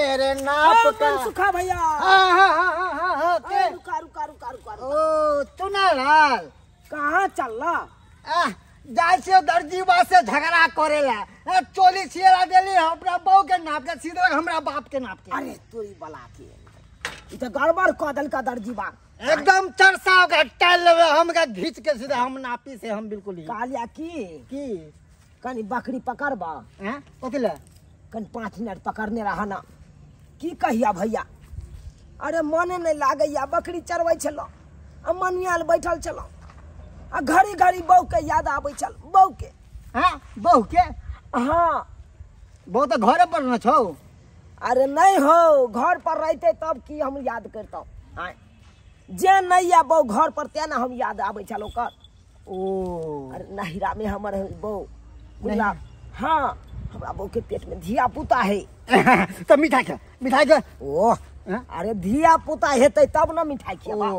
मेरे नाप का। सुखा भैया। हाँ हाँ हाँ हाँ हाँ के रुका रुका रुका रुका। ओ चुनालाल कहाँ चलला? जाय से दर्जीवा से झगड़ा करेला, चोली सियला देली हमरा बहू के नाप के, सीधे हमरा बाप के नाप के। अरे तोरी बला के ई त गड़बड़ क देलका दर्जीवा, एकदम चरसा के टाइल लेवे हमका घींच के सीधा हम नापी से हम बिल्कुल ही। कहलिया की की कनी बकरी पकड़बा? हैं कथी ले? कनी 5 मिनट पकड़ने रहा ना। की कहिया भैया, अरे मने नहीं लागैया, बकरी चरबै छलहुँ आ मनियाल बैठल छलहुँ आ घड़ी घड़ी बहू के याद आबै छल। बहू के? हाँ बहू के? हाँ बहू तो घरे पर न छौ। अरे नहीं हो, घर पर रहते तब की हम याद करतहुँ। आय जे नहीं या बहू घर पर ते ना हम याद आबै छल ओकर। ओ अरे नहिरा में हमर बहू गुलाब। हाँ हमरा बहू के पेट में धिया पुता है। तो मिठाई खा, मिठाई खा। ओह अरे धिया पुता हेतै तब न मिठाई खियाबा।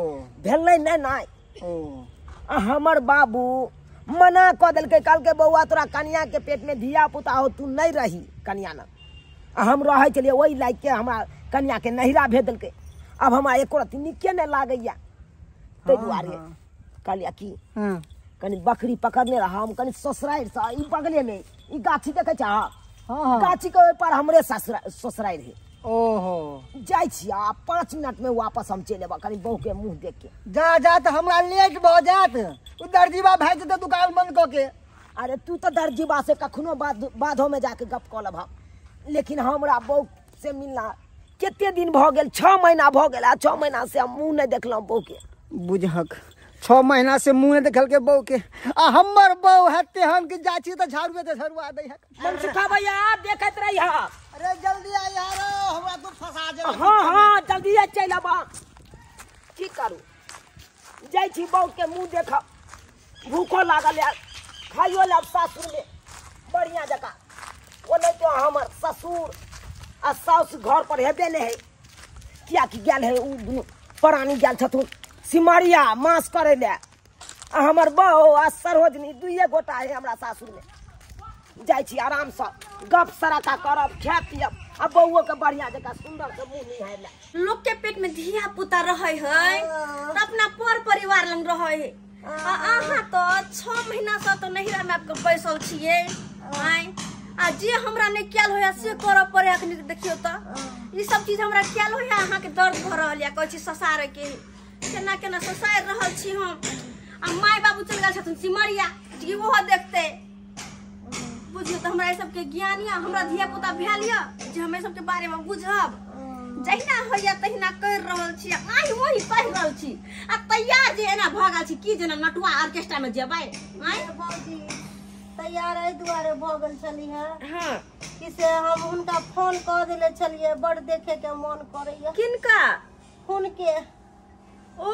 भेलै नहि नहि। ओ हमर बाबू मना कऽ देलकै, कहलकै बौआ तोरा कनिया के पेट में धिया पुता हो, तू नहीं रही कनिया न। हम रहै छलियै ओहि लायक के हमरा कनिया के नहिरा भेज देलकै। अब हमरा एको रत्ती नीके नहि लागैया, ताहि दुआरे कहलियै कि कनि बकरी पकड़ने रह। हम कनि ससुरारि से ई बगले में ई गाछी देखै छह? गाछी के ओहि पर हमरे ससुरारि है। ओहो जाइ छी आ 5 मिनट में वापस हम चलि एबा, कनि बहू के मुँह देख के। जा जा तो हमरा लेट भऽ जायत, ओ दर्जीबा भागि जेतै दुकान बंद कऽ के। अरे तू तऽ दर्जीबा से कखनो बाधो में जाके गप कऽ लेबह, लेकिन हमरा बहू से मिलना कते दिन भऽ गेल, 6 महीना भऽ गेल आ 6 महीना से हम मुँह नहि देखलहुँ बहू के। बुझहक 6 महीना से मुँह नहि देखलकै बहू के, आ हमर बहू है तेहन कि जाइ छी तऽ झाड़ुए तऽ झरुआ दै है। मनसुखा भैया देखैत रहिह। अरे जल्दी आ यार, हमरा तू फंसा जेबा। हाँ हाँ जल्दी चलि आबा। की करू, जाइ छी बहू के मुँह देखब, भूखो लागल यार, खाइयो लेब सासुर में बढ़िया जकाँ। ओनाहितो हमर ससुर आ साउस घर पर हेबे नहि है, कियाकि गेल है उ दुनू प्राणी गेल छथुन सिमरिया मास करे ले, आ हमर बहू आ सरोजनी दुइये गोटा है हमरा सासुर में। जाइ छी आराम से गप सराका करब, खायब पियब आ बउओ के बढ़िया जकाँ सुंदर से मुँह निहारि लेब। लोक के पेट में धिया पुता रहै है त अपना पर परिवार लंग रहै है, आ अहाँ तो 6 महीना से तो नहिरा में आपके बैसल छियै। आय आ जे हमरा नहि कयल होया से करऽ पड़े अखनी। देखियौ त ई सब चीज हमरा कयल होया, अहाँ के दर्द भऽ रहल या, कहै छी ससारे के केना केना ससारि रहल छी हम। आ my बाबू चलि गेल छथिन सिमरिया, कि ओहो देखतै। बुझियौ त हमरा ई सबके ज्ञान या, हमरा धिया पुता भेल या जे हम ई सबके बारे में बुझब। जहिना होइया तहिना कर रहल छी, आइ वही कहि रहल छी। आ तैयार जे एना भऽ गेल छी की जेना नटुआ ऑर्केस्ट्रा में जेबै। आइ भौजी तैयार एहि दुआरे भऽ गेल छली है हाँ कि से हम हुनका फोन कऽ देले छलियै, बड़ देखे के मन करैया। किनका? हुनके। ओ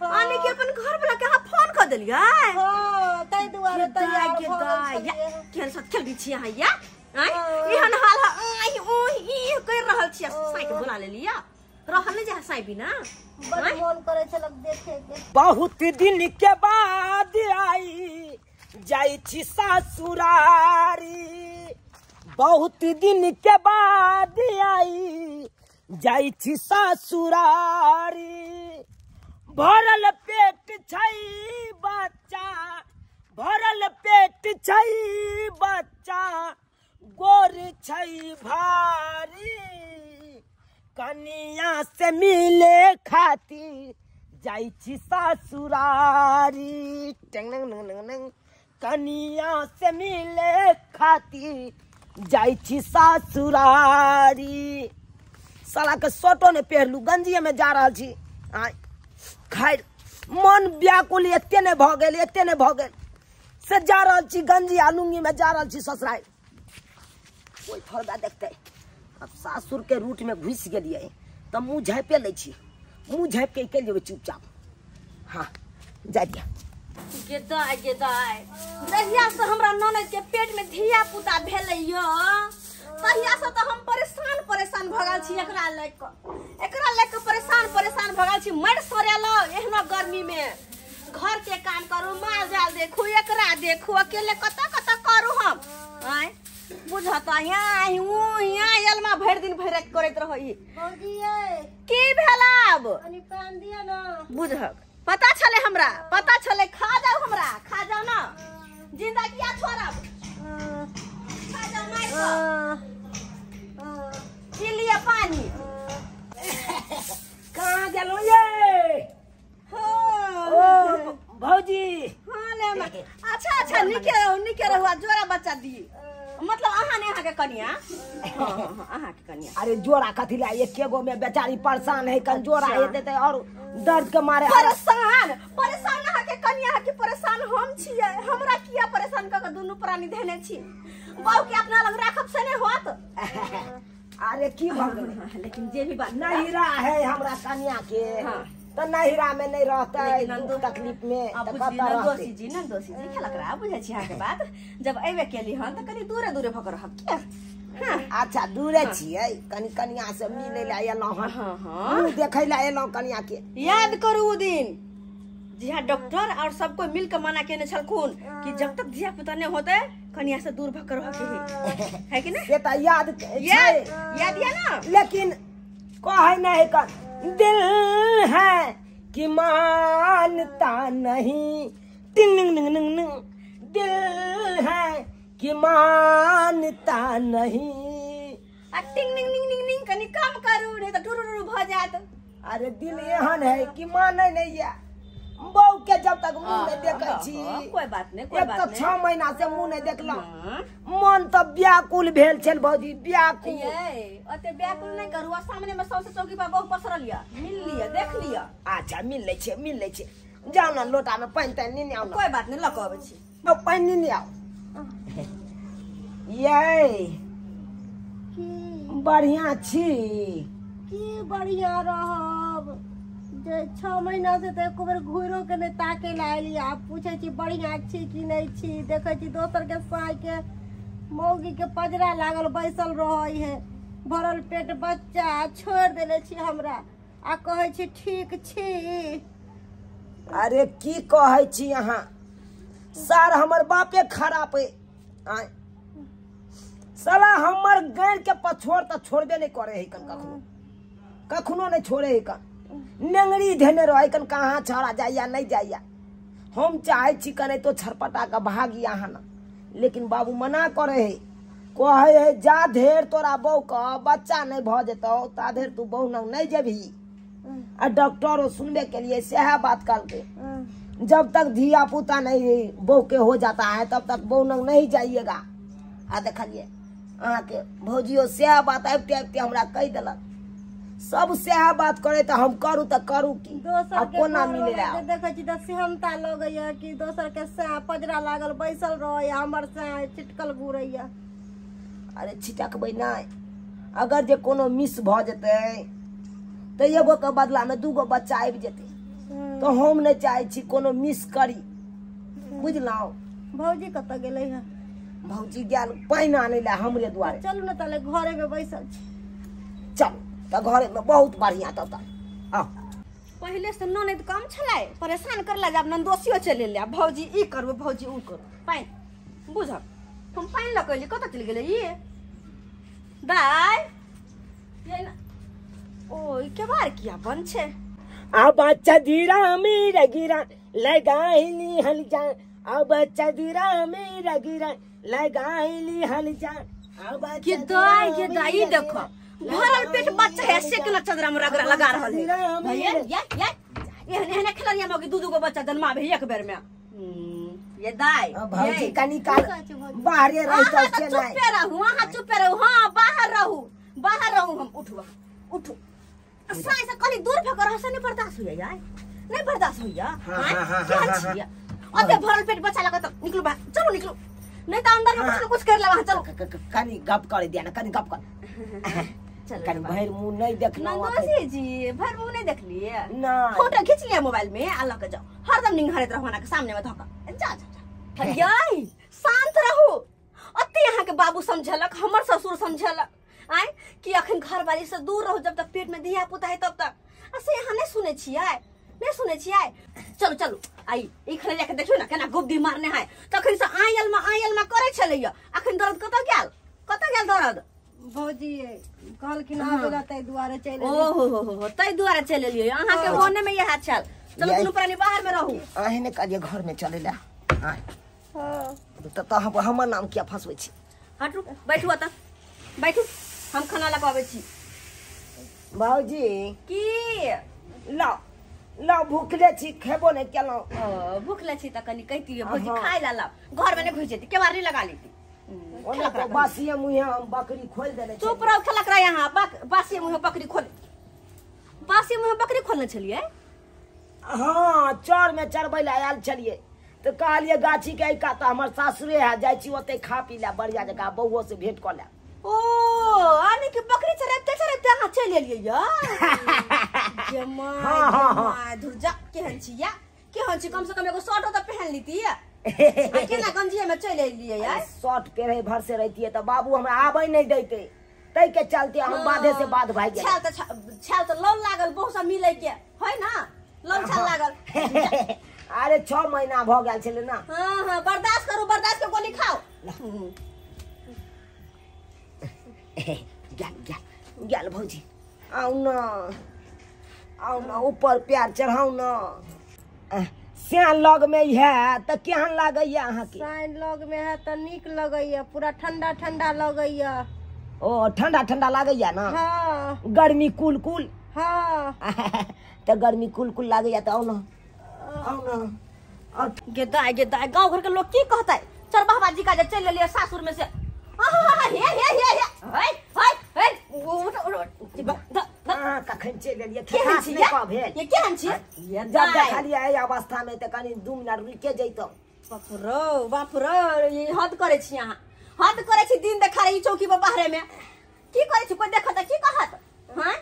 आने के अपन घर वाला के अहाँ फोन कऽ देलियै? हाँ ताहि दुआरे तैयार भऽ गेल छलियै। केहन साथ खेलबी छी अहाँ या? आँय एहन हाल आइ ओहि ई करि रहल छी, साँइ के बोला लेलियै, रहल नहि जाइ साँइ बिना। बड़ मन करै छलक देखे के। बहुत दिन के बाद आई जाइ छी ससुरारी, बहुत दिन के बाद आई जाइ छी ससुरारी, भरल पेट छै बच्चा, भरल पेट छै बच्चा, गोर छै भारी, कनिया से मिले खातिर जाइ छी ससुरारी। टंग टंग कनिया से मिले खातिर जाइ छी ससुरारी। साला के शर्टो ने पहरलू, गंजिए में जा रहल छी। आय खैर मन व्याकुल एते ने भऽ गेल, एते ने भऽ गेल से जा रहल छी गंजी आ लुंगी में जा रहल छी ससुरारि। कोई थोड़ा देखते अब सासुर के रूट में घुसि गेलियै तऽ मुँह झाँपे लै छी, मुँह झाँपि के निकलि जेबै चुपचाप। हाँ जा दिया। गेदाय गेदाय, जहिया से हमरा ननद के पेट में धिया पुता भेलै यो तहिया से तो हम परेशान परेशान भऽ गेल छी। एकरा लऽ कऽ, एकरा लऽ कऽ परेशान परेशान भऽ गेल छी। मरि सड़ेलहुँ एहनो गर्मी में, घर के काम करू, माल जाल देखू, एकरा देखू, अकेले कतऽ कतऽ करू हम। आँय बुझता यहाँ यहाँ यलमा भरि दिन भरि राति करैत रहै। भौजी ये की भेल आब? कनी पान दिअ ना। बुझक पता छले हमरा, पता छले। खा जाओ हमरा, खा जाओ ना, जिंदा किया छोड़ब, खा जाओ मार के। पी लिअ पानी। कहाँ गेलहुँ ये? हाँ। ओ भौजी। हाँ ले हमरा। अच्छा अच्छा नीके रहू, नीके रहू। आ जोड़ा बच्चा दी, मतलब अहाँ ने अहाँ के कनिया। हाँ हाँ अहाँ के कनिया। अरे जोड़ा कथी ला, एके गो में बेचारी परेशान है, कन जोड़ा हेतै त और दर्द के मारे परेशान। परेशान अहाँ के कनिया के परेशान हम छियै। हमरा किया परेशान क के दुनू प्राणी धेने छी? बहू के अपना लग राखब से नै होत। अरे की भऽ गेलै? लेकिन जे भी बात नहिरा है हमरा कनिया के। हाँ। त नहिरा में नहीं रहतै दुख तकलीफ में त कतऽ रहतै? दोषी जी नंदोसी जी खेलक रहा, बुझै छी अहाँके बात। जब अयबे केली हन त कनी दूरे दूरे भऽ के रहब किया? हाँ। अच्छा दूरे छियै, कनी कनिया से मिलै ला एलहुँ हन। हाँ हाँ मुँह देखै ला एलहुँ कनिया के। याद करू उ दिन जी हाँ डॉक्टर और सब कोई मिल के मना केने छलखुन कि जब तक धिया पुता नहीं होते कनिया से दूर भऽ के रह के है कि नहीं? से त याद छै, याद या ना? लेकिन कहै नहीं कर दिल है कि मानता नहीं, टिंग निंग निंग निंग निंग, दिल है कि मानता नहीं। आ टिंग निंग निंग निंग निंग कनी कम करू नहीं त टुरु टुरु भ जात। अरे दिल एहन है कि मानै नहीं है। बहू के जब तक मुंह नहीं देखै छी। कोई बात नहीं, कोई एक बात तो नहीं। 6 महीना से मुंह नहीं देखलहुँ, मन त व्याकुल भेल छल भौजी, व्याकुल। ये ओते व्याकुल नहीं करू। आ सामने में सौसे चौकी पर बहु पसरल या, मिल लिया, देख लिया। अच्छा मिल लै छियै, मिल लै छियै। जाउ ने लोटा में पानि तानि नेने आउ ने। कोई बात नहीं, लऽ कऽ अबै छी। पानि नेने आउ। ये की बढ़िया छी? की बढ़िया रहब जे 6 महीना से तऽ एको बेर घुरो के नहि ताके ला एली। आब पूछै छी बढ़िया छी कि नहि छी? देखै छी दोसर के साय के मौगी के पजरा लागल बैसल रहै है, भरल पेट बच्चा छोड़ि देले छी हमरा आ कहै छी ठीक छी। अरे की कहै छी अहाँ, सार हमर बापे खराब है। आय साला हमर गैर के पछोड़ तऽ छोड़बे नहीं करे है कन, कखनो कखनो नहीं छोड़े है कन। नेंगरी धेने रहे कन, कहाँ छड़ा जाइया नहीं जाइया। हम चाहे छी कने तो छरपटा के भागी अहाँ न, लेकिन बाबू मना करे है, कहे है जा धेर तोरा बहू के बच्चा नहीं भऽ जेतौ ता धेर तू बहू नंग नहीं जेबही। आ डॉक्टरो सुनबे के लिए सएह बात कहलकै, जब तक धिया पुता नहीं बहू के हो जाता है तब तक बहू नंग नहीं जाइएगा। आ देखलिए अहाँके भौजियो सएह बात आबिते आबिते हमरा कहि देलक। सब सएह बात करे तऽ हम करू तऽ करू की? दोसर के कोना मिले ला? देखै छी तऽ सेहनता लगैया कि दोसर के साय पजरा लागल बैसल रहैया, हमर साय छिटकल घुरैया। अरे छिटकबै नहि, अगर जे कोनो मिस भऽ जेतै तऽ एगो के बदला में 2 गो बच्चा आबि जेतै, तऽ हम नहि चाहै छी कोनो मिस करी, बुझलहुँ? भौजी कतऽ गेलै हँ? भौजी गेल पानि आनै लए हमरे दुआरे। चलू ने ताले घरे में बैसल छी। चलू तऽ घरे में बहुत बढ़िया। तब तक आउ। पहिले से ननद कम छलै, परेशान करला जब ननदोसियो चलि एलै। भौजी ई करू भौजी ऊ करू। पानि बुझक हम पानि लऽ कऽ एली, कतऽ चलि गेलै ई दाइ? ये ओ ई केबाड़ किया बंद छै? अब चदरा मेरा गिरा लगाइली हल जा, अब चदरा मेरा गिरा लगाइली हल जा। अब के दाइ, के दाइ देखो भरल पेट बच्चा है से केना चदरा में रगड़ा लगा रहल है। भैया या या एहन एहन खेलनिया मौगी दू दू गो बच्चा जन्माबे एक बेर में। ये दाइ भौजी कनी काल बाहरे रहितौ से नहि। चुपे रहू अहाँ, चुपे रहू। हाँ बाहर रहू, बाहर रहू। हम उठू उठू। साँझ से कनी दूर भऽ कऽ रहऽ से नहि बर्दाश्त होइया यार, नहीं बर्दाश्त होइया। केहन छियै ओते भरल पेट बच्चा लगा? तऽ निकलू बाहर, चलू निकलू, नहीं तऽ अंदर में कुछ न कुछ कर लेब अहाँ। चलू कनी गप करे दिया ना, कनी गप कर। कनी भरि मुँह नहीं देखलहुँ। नंदोसी जी भरि मुँह नहीं देखलिए? नहीं। फोटो खींच लिया मोबाइल में आ लऽ के जाओ। हरदम निंघारैत रहू अहाँ के सामने में धऽ कऽ। जा जा जा याई शांत रहू। ओते अहाँ के बाबू समझलक, हमर ससुर समझलक आय कि अखन घरवाली से दूर रहू जब तक पेट में धिया पुता है तब तक। आ से अहाँ नहीं सुनै छियै, नहीं सुनै छियै। चलू चलू आई इखने जाके देखियौ ना केना गुब्दी मारने है। तखन से आयल मा करै छलैया, अखन दर्द कतऽ गेल, कतऽ गेल दर्द? भौजी कहलखिन आबै ला तै दुआरे चलि। ओ हो हो हो, तै दुआरे चलि एलियै। अहाँ के मोने में इएह छल। चलू दुनू प्राणी बाहर में रहू। अहीं ने कहलियै घर में चलै ला। हां तऽ हमर नाम किया फंसबै छी? हटू बैठू अतऽ बैठू, हम खाना लगाबै छी। भौजी की लाओ लाओ, भूखले छी, खेबो नहीं केलहुँ। भूखले छी तऽ कनि कहितियै भौजी खाय ला लाओ, घर में नहीं घुसि जेती, केबाड़ नहीं लगा लेती। ओना तऽ बासिए मुँहे हम बकरी खोलि देने। चुप रहू, खेलक रह यहाँ। बासिए मुँहे बकरी खोल, बासिए मुँहे बकरी खोलने छलियै? हाँ, चौर में चरबै ला आयल छलियै तऽ कहलियै गाछी के एहि कात हमर सासुरे है, जाइ छी ओतै खा पी ला बढ़िया जकाँ, बौओ से भेंट कऽ लेब। ओ आने के बकरी चराबते चराबते अहाँ चलि एलियै या? जमाय धुरजा केहन छी या, केहन छी? कम से कम एगो शर्टो तऽ पहन लीती। केना गंजिए में चलि एलियै यार? शर्ट पहिरे भर से रहितियै तऽ बाबू हमरा आबै नहि दैते, तै के चलते हम बाधे से बाध भागि गेल। छाल तऽ लौल लागल बहुत सा मिलै के है ना, लौल छाल लागल। अरे 6 महीना भऽ गेल छलै ना। हाँ हाँ, बर्दाश्त करू, बर्दाश्त के गोली खाओ। गेल गेल गेल भौजी, आउ न आउ न, ऊपर प्यार चढ़ाउ न। श्यान लग में है तऽ केहन लागैया अहाँके? साइन लग में है तऽ नीक लगैया, पूरा ठंडा ठंडा लगैया। ओ ठंडा ठंडा लागैया ना? हाँ। गर्मी कुल कुल? हाँ। तऽ गर्मी कुल कुल लागैया तऽ आउ न आउ न। गे दाय गे दाय, गाँव घर के लोग की कहतै? चल बाबा जी का जे चलि एलियै सासुर में से। हे हे हे हे हे हे हे, कखन चलि एलियै? खेखास नहि कह भेल। ये केहन छी? जब देखलियै एहि अवस्था में तऽ कनि 2 मिनट रुकि जैतहुँ। बाप रौ बाप रौ, ई हद करै छी अहाँ, हद करै छी। दिन देखारे ई चौकी पर बाहरे में की करै छी? कोइ देखत तऽ की कहत? हाँ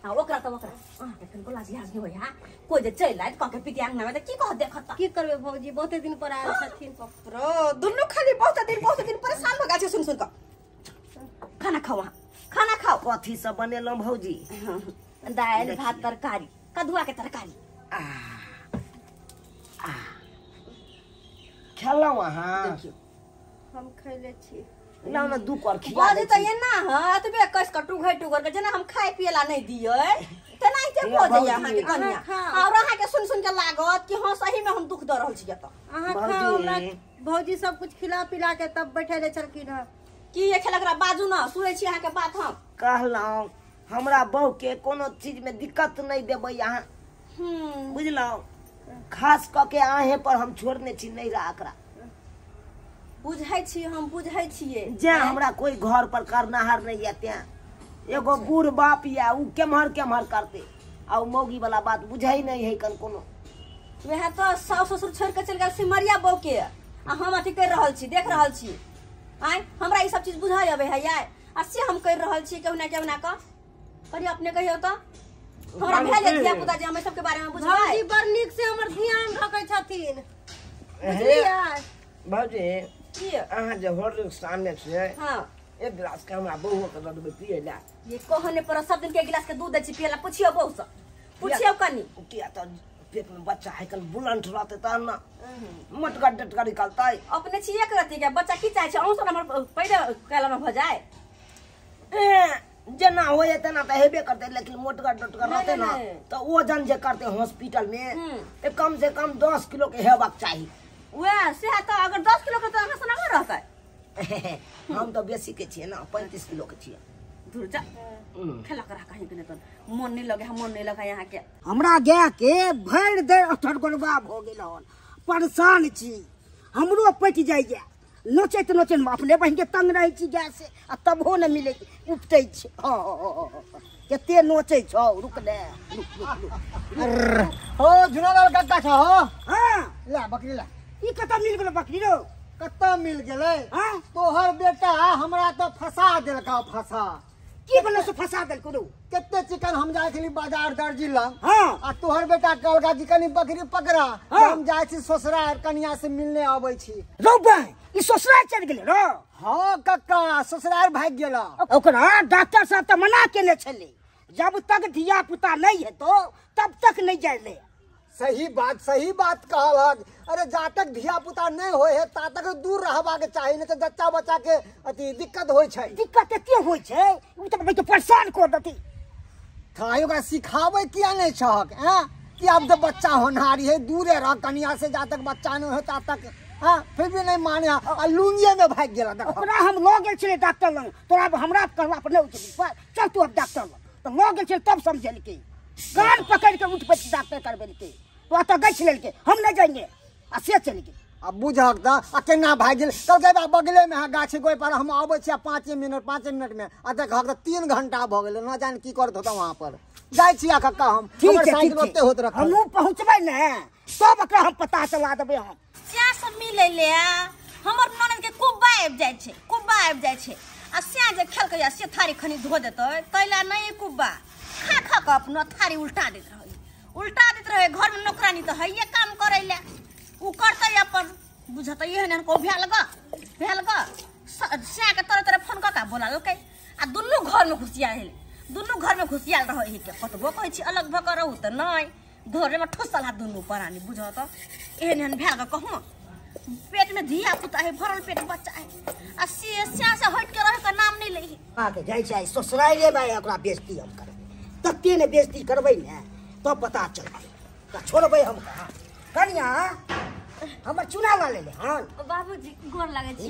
आ ओकरा तऽ ओकरा अहाँके कनिको लाज लिहाज नहि होइया? कोइ जे चलि आयत कह के पितिया अंगना में तऽ की कहत देखत? की करबै भौजी, बहुते दिन पर आयल छथिन। बाप रौ, दुनू खाली बहुते दिन परेशान भऽ गेल छै सुनि सुनि कऽ। खाना खाओ अहाँ, खाना खाओ। कथी सब बनेलहुँ भौजी? दालि भात तरकारी, कदुआ के तरकारी। खेलहुँ अहाँ? देखियौ हम खैले छी। लाउ न 2 कर खिया भौजी। तऽ एना हँ एतबे कस कऽ टुघै टुघर के जेना हम खाय पिए ला नहि दियै तेनाहिते भऽ जाइया अहाँके कनिया। और अहाँके सुनि सुनि के लागत कि हाँ सही में हम दुख दऽ रहल छी। एतऽ अहाँ खाओ, हमरा भौजी सब कुछ खिला पिला के तब बैठेले छलखिन हँ। की ये खेलक रहा? बाजू न, सुनै छी अहाँके बात हम। कहलहुँ हमरा बहू के कोनो चीज में दिक्कत नहीं देबै अहाँ, बुझलहुँ? खास कऽ के अहें पर हम छोड़ने छी नहीं रहा एकरा। बुझै छी हम, बुझै छियै जे हमरा कोई घर पर करनाहर नहीं है, त्यां एगो बूढ़ बाप या उ केम्हर केम्हर करते, आ मौगी वाला बात बुझै नहीं है कन कोनो। वएह तऽ सासु ससुर छोड़ि के चलि गेल सिमरिया बहू के, आ हम अथी करि रहल छी, देख रहल छी। आँय हमरा ई सब चीज बुझै अबै है यार, आ से हम करि रहल छी केहुना केहुना कऽ। कहियो अपने कहियौ तऽ हमरा भेल धिया पुता जे हम सबके बारे में बुझबै। भौजी बड़ नीक से हमर ध्यान रखै छथिन, बुझलियै? भौजी की अहाँ जे होटल सामने छियै, हाँ 1 गिलास के हमरा बौओ के दऽ देबै पियै ला। ये कहने पर सब दिन के 1 गिलास के दूध दै छी पियै ला। पुछियौ बहू सँ, पुछियौ कनि। किया तऽ पेट में बच्चा है कन बुलंट रहतै तहन न मोटगर डटगर निकलतै। अपने छी एक रत्ती के बच्चा की चाहै छै? अहूँ सब हमर पैदे कैला में भऽ जाय। जेना होइए तेना तऽ हेबे करतै, लेकिन मोटगर डटगर रहतै न तऽ वजन जे करतै हॉस्पिटल में तऽ कम से कम 10 किलो के हेबाक चाही। वएह से तऽ अगर 10 किलो के तऽ अहाँ सँ नमहर रहतै। हम तऽ बेसी के छियै ना, 35 किलो के छियै। धुर जा, खेलक रह कहीं के नहीं तऽ मन नहीं लगे, मन नहीं लगे यहाँ के। हमरा गाय के भरि दे अठगोलबा भऽ गेल हन, परेशान छी, हमरो पटि जाइया। नोचैत नोचैत अपने बहिन के तंग रहै छी गाय से, आ तबो नहि मिलै, उपटै छै। कते नोचै छौ, रुक ले, रुक रुक रुक। हो झुनालाल काका छौ? हाँ ला बकरी ला। ई कतऽ मिल गेलो बकरी रौ? कतऽ मिल गेलै? हाँ तोहर बेटा हमरा तऽ फंसा देलका, फंसा। की बोले से फंसा देलको रौ? कते चिकन हम जाइ छली बाजार दर्जी लग, हाँ आ तोहर बेटा कहलका कि कनी बकरी पकड़ा, हाँ। हम जाइ छी ससुराल कनिया से मिलने अबै छी। रौ बे, ई ससुराल चलि गेलै रौ? हाँ कक्का, ससुराल भागि गेला। ओकरा डॉक्टर साहब तऽ मना केने छलै, जब तक धिया पुता नहीं हेतो तब तक नहीं जाय ले। सही बात कहलक। अरे जा तक धिया पुता नहीं होय है ता तक दूर रहबाक चाही, नहीं तो बच्चा बच्चा के अथी दिक्कत होय छै। दिक्कत एते होय छै उ त भाई परेशान कर देती। थाई ओकरा सिखाबै किया नहीं छहक हैं कि अब तो बच्चा होनहारी है, दूरे रह कनिया से, जा तक बच्चा नहीं हो ता तक। हाँ फिर भी नहीं माने आ लुंगिए में भाग गेल। ओकरा हम लऽ गेल छलियै डॉक्टर लग, तोरा हमरा कहला पर नहीं उठली, चल तू अब डॉक्टर लग, तो लऽ गेल छलियै तब समझेलकै, कान पकड़ के उठ बैठ डॉक्टर करबेलकै। तो अतऽ गछि लेलकै हम नहीं जाएंगे आ से चलि गेल। अब बुझहक तऽ आ केना भागि गेल। कहलकै बगले में है गाछी गोइ पर, हम अबै छी 5 मिनट में, आ देखहक तऽ 3 घंटा भऽ गेलै, न जाने की करत होता वहाँ पर। जाइ छी कक्का हम, हमर साइकिल ओते होत रखल, हमहूँ पहुँचबै ने तब एकरा हम पता चला देबै। हम स्या सब मिलै ले हमर ननद के कुब्बा आबि जाइ छै, कुब्बा आबि जाइ छै आ स्या जे खेलकै आ से थारी खनी धो देतै तैला नहि कुब्बा खा खा कऽ अपनो थारी उल्टा दैत रहै, उल्टा दैत रहै। घर में नौकरानी तऽ हैये काम करै ले, उ करतै अपन बुझतै एहन एहन को भेल ग भेल ग। स्या के तरह तरह फोन कऽ कऽ बोला लेलकै आ दुनू घर में घुसिया हेलै, दुनू घर में घुसियाल रहै है के। कतबो कहै छी अलग भऽ कऽ रहू तऽ नहि, घरे में ठुसल हा दुनू प्राणी बुझ तऽ एहन एहन भेल ग। कहूँ पेट में धिया पुता है, भरल पेट बच्चा है आ से स्या से हट के रहे के नाम नहीं लै है। आके जाइ छै ससुराले में ओकरा बेइज्जती हम करबै, तते ने बेइज्जती करबै ने तब पता चलतै, तऽ छोड़बै हम कहाँ। कनिया हमर चूना ला लेले हन। बाबूजी गोर लागै छी।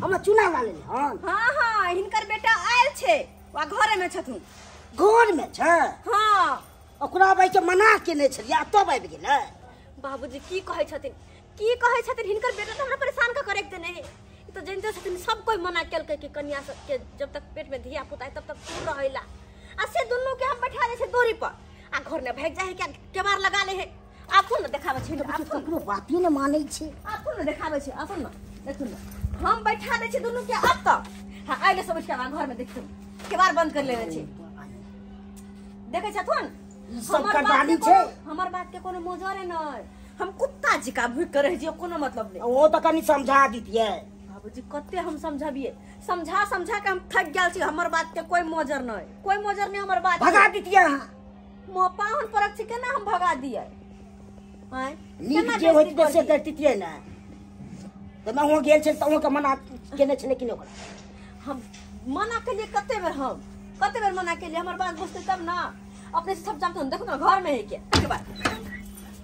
हमर चूना ला लेले हन। हाँ हाँ हिनकर बेटा आयल छै, वा घरे में छथुन। घर में छै? हाँ। ओकरा भाई के मना केने छलियै तब आबि गेलै। बाबूजी की कहै छथिन, की कहै छथिन, हिनकर बेटा तऽ हमरा परेशान कऽ के राखि देने है। ई तऽ जनिते छथिन सब कोइ मना केलकै कि कनिया सबके जब तक पेट में धिया पुता है तब तक दूर रहैला, आ से दुनू के हम बैठा दै छै दूरी पर आ घर में भागि जाइ है, क्या केबाड़ लगा ले है। आखुन ने देखाबै छै, आखुन ककरो बाते ने मानै छै, आखुन ने देखाबै छै, आखुन ने देखुन ने हम बैठा दै छै दुनू के अब तक। हाँ आइले सब उठि घर में देखथुन केबाड़ बंद कर लेने छै, देखै छथुन सब करदानी छै। हमर बात के कोनो मोजरे नै, हम कुत्ता जिका भूख के रह जियो कोनो मतलब नहीं। ओ तऽ कनी समझा दितियै। बाबूजी कते हम समझाबिए, समझा समझा के हम थक गेल छी, हमर बात के कोई मोजर नहीं, कोई मोजर नहीं हमर बात। भगा दितियै अहाँ। मोह पाहुन परक छी केना हम भगा दियै? आँय नीक जे होइत से करतियै ने। तऽ मैं वहाँ गेल छल तऽ वहाँ के मना केने छलै कि नहि ओकरा? हम मना केलियै कते बेर, हम कते बेर मना केलियै, हमर बात बुझतै तब ना। अपने से सब जानते हो, देखो ना घर में है क्या के बात।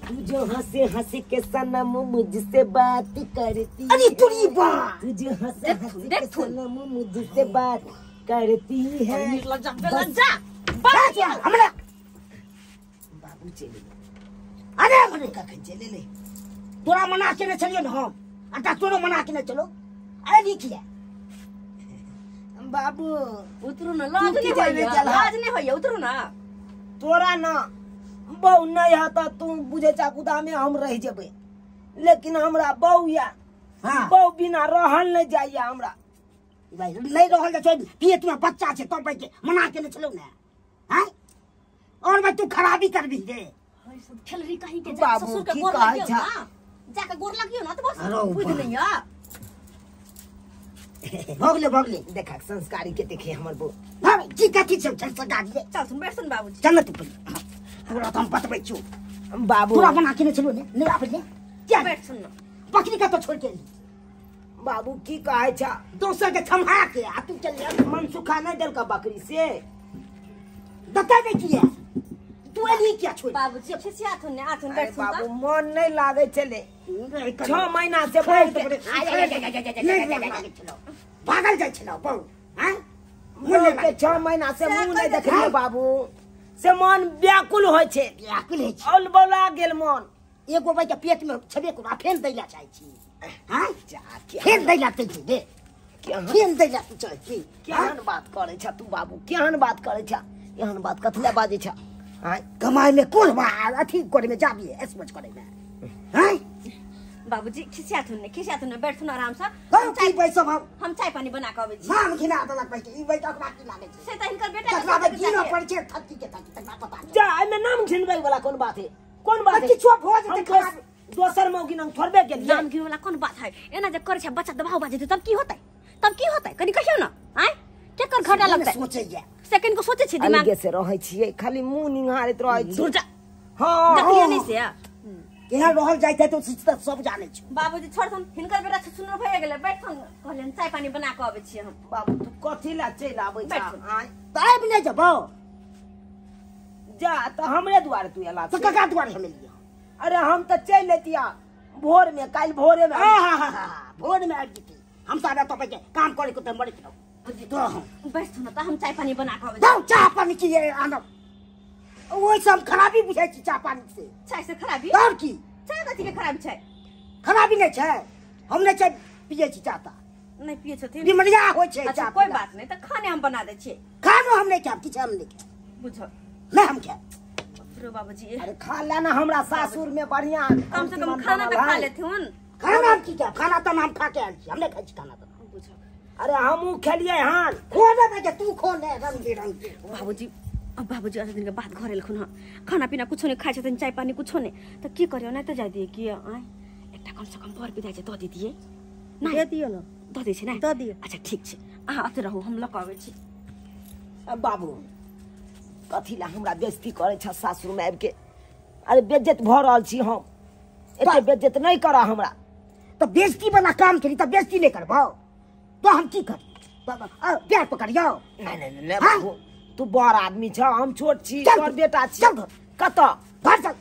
तू जो हंसे हंस के सनम मुझसे बात करती, अरे तुरी बा, तू जो हंसे हंस के सनम मुझसे बात करती है। लज्जा लज्जा बात हमरा बाबू चले, अरे मने कखन चले ले तोरा मना केने छलियै ने हम, आ डॉक्टरो मना केने चलो। अरे लिखिए बाबू उतरू ना, लाज नहीं होइए, लाज नहीं होइए, उतरू ना। तोरा ना बहु नहीं है तो तू बुझे चाकुदा में हम रह जेबै, लेकिन हमरा बहु या हाँ। बहु बिना रहल नहीं जाइए हमरा। भाई नहीं रहल जाइ छै, पेट में बच्चा छै तब भाई मना केने छलौ ने। हां और भाई तू खराबी करबी रे। खेलरी कहीं के जा ससुर के गोर लगियो ना, जाके गोर लगियो ना तो बस बुझ नहीं या। भगले भगले देखा संस्कारी के देखे हमर बो भाई की कथी छै संस्कारी। चल सुन बैठ सुन बाबूजी, चल तू तोरा तो हम बतबै छियौ बाबू। तोरा मना केने छलौ ने, नहीं आबै ने क्या बैठ सुन ना। बकरी का तो छोड़ के बाबू की कहै छ दोसर के थमा के आ तू चल जा। मन सुखा नहीं देलका बकरी से बता दे किया तू एली क्या छोड़। बाबूजी खिसिया थुन ने आथुन बैठ सुन। बाबू मन नहीं लागे छले, 6 महीना से बैठ भागल जाइ छलौ बहु। हां मन के 6 महीना से मुंह नहीं देखलियै बाबू, से मन व्याकुल होइ छै, व्याकुल होइ छै, अलबला गेल मन। एगो भाई के पेट में छबे को फेन दैला चाहै छी। हां फेन दैला चाहै छी रे, फेन दैला चाहै छी। केहन बात करै छ तू बाबू, केहन बात करै छ, एहन बात कथि ले बाजै छ? हां कमाई में कोन बात अथी करे में जाबी एसमच करे में। हां बाबूजी खिसिया थुन ने, खिसिया थुन ने, बैठ सुन आराम से। हम की बैसब, हम चाय पानी बना के अबै छी। नाम घिना देलक भाई के, ई भाई ओकरा की लागै छै से त हिनकर बेटा के तकरा घिना पड़ छै थकी के थकी तकरा पता नहीं। जा एमे नाम घिनबै वाला कोन बात है, कोन बात है? किछो भोज ते खराब दोसर मौगी नाम थोड़बे गेलियै। नाम घिन वाला कोन बात है? एना जे करै छै बच्चा दबाव बाजै तब की होतै, तब की होतै कनी कहियौ ना। आय केकर घाटा लगतै सोचैया सेकंड को सोचै छी दिमाग अलगे से रहै छियै, खाली मुंह निहारैत रहै छी। दूर जा। हां देखलिए नहीं से केहन रहल जाइत है तो सब जानै छै। बाबूजी छोड़थुन, हिनकर बेटा छुछुनर भए गेलै, बैठथुन, कहलियन चाय पानी बना के अबै छियै हम। बाबू तू कथी ला चलि आबै छ? तऽ आबि नहि जेबौ जा तऽ हमरे दुआरे तू एला तऽ कका दुआरे हम एलियै। अरे हम तऽ चलि एतिया भोर में, काल्हि भोरे में। हां हां हां भोर में आबि जेती, हम सारा तो के काम करे के तऽ मरैत रहू। बैठथुन तऽ हम चाय पानी बना के अबै। जाउ चाय पानी की आनब, ओहि से हम खराबी बुझै छी चाय पानी से। चाय से खराबी? और की चाय कथी के खराबी छै? खराबी नहीं छै, हम नहीं चाय पियै छी, चाह नहीं पियै छथिन, बीमारिया होइ छै। अच्छा कोई बात नहीं, तऽ खाने हम बना दै छियै। खानो हम नहीं खायब, किछु हम नहीं खायब, बुझो नहीं हम खायब। रो बाबूजी अरे खा लेना, हमरा सासुर में बढ़िया कम से कम खाना तऽ खा लेथुन। खाना हम की खायब, खाना तऽ हम खा के आयल छी, हम नहीं खाइ छी खाना तऽ। बुझो अरे हमहूँ खेलियै हन। खो ने तू खो ने रंग बिरंग के। बाबूजी अब बाबूजी 8 दिन के बाद घर एलखुन हँ, खाना पीना कुछो नहीं खाइ छथिन, चाय पानी कुछो नहीं, तऽ की करियौ? नहि तऽ जाय दियै कि आँय एकटा कम से कम बर विदाइ छै दऽ दितियै। नहि दे दियौ ने, दऽ दै छै ने, दऽ दियौ। अच्छा ठीक छै, अहाँ अते रहू, हम लऽ कऽ अबै छी। बाबू कथी ला हमरा बेइज्जती करै छ सासुरमे आबिके? अरे बेइज्जत भऽ रहल छी हम, एते बेइज्जत नहि करऽ हमरा। तऽ बेइज्जती वाला काम केली तऽ बेइज्जती नहि करबौ तऽ हम की करी? पैर पकड़ियौ? नहि नहि नहि बाबू, तू बड़ आदमी छ, हम छोट छी, तोहर बेटा छी। कतऽ घर चल।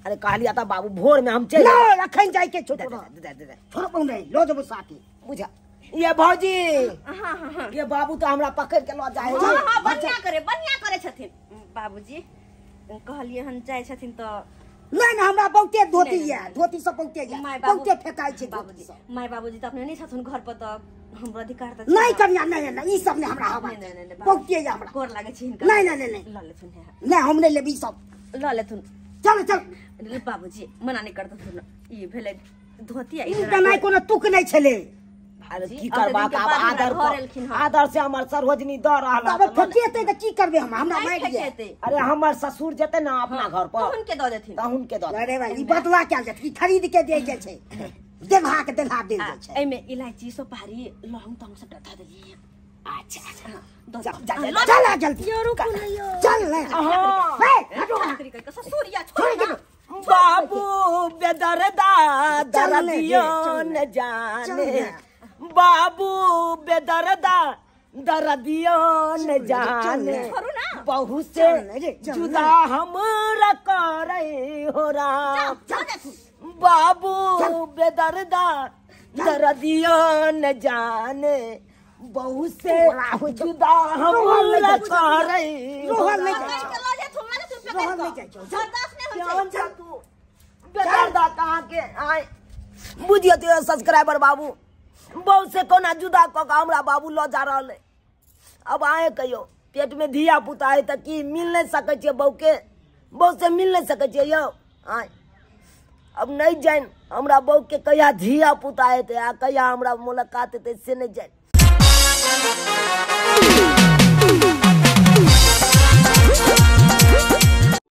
अरे कहलिया तऽ बाबू भोर में हम चलि नहि, अखन जाय के छौ, छोड़ नहि लऽ जेबौ साथे। बुझा ये भौजी, हां हां ये बाबू तऽ हमरा पकड़ के लऽ जाय। हां हां बढ़िया करे, बढ़िया करे छथिन बाबूजी। कहलियै हन जाइ छथिन तऽ नहि नहि, हमरा बहुते धोती ये, धोती सब बहुते ये, बहुते फेकाइ छै बाबूजी। My बाबूजी तऽ अपने नहि छथुन घर पर, तऽ हमरा अधिकार तऽ नहीं कन्या, नहीं नहीं ई सब नहीं हमरा हवा नहीं बहुते ये हमरा गोर लागे छै हिनका। नहीं नहीं नहीं ल लेथुन, नहीं हम नहीं लेब ई सब, ल लेथुन। चल चल बाबूजी मना नहीं करतथुन, ई भेलै धोती ई तऽ नहि कोनो तुक नहि छलै। अरे की करबाक आब, आदर आदर से हमर सरोजनी दऽ रहल। तब फेकेतै तऽ की करबै हम, हमरा मारि दियै। अरे हमर ससुर जेतै ने अपना घर पर तहुन के दऽ देथिन, तहुन के दऽ। अरे भाई ई बदला कयल जेतै, ई खरीद के देल जाइ छै, देलहा के देलहा देल जाइ छै। एहिमे इलायची सुपारी लौंग तोंग सबटा धऽ देलियै। अच्छा अच्छा चल जल्दी चल ले। ससुरिया छोड़ ना बाबू बेदर्दा दर्दियो न जाने, बाबू बेदर्दा दर्दियो न जाने, बहू से जुदा हमरा करे हो राम, बाबू बेदर्दा दर्दियो न जाने, बहू से जुदा हमरा करे हो राम। बेदर्दा कहाँ के आए बुझियो तो सब्सक्राइबर बाबू, बहू से कोना जुदा कऽ के हमरा बाबू लऽ जा रहल है। अब आए कहियो पेट में धिया पुता है तऽ की मिल नहीं सकै छियै बहू के, बहू से मिल नहीं सकै छियै यौ। आए अब नहीं जानि हमरा बहू के कहिया धिया पुता हेतै आ कहिया हमरा मुलाकात हेतै से नहीं जानि।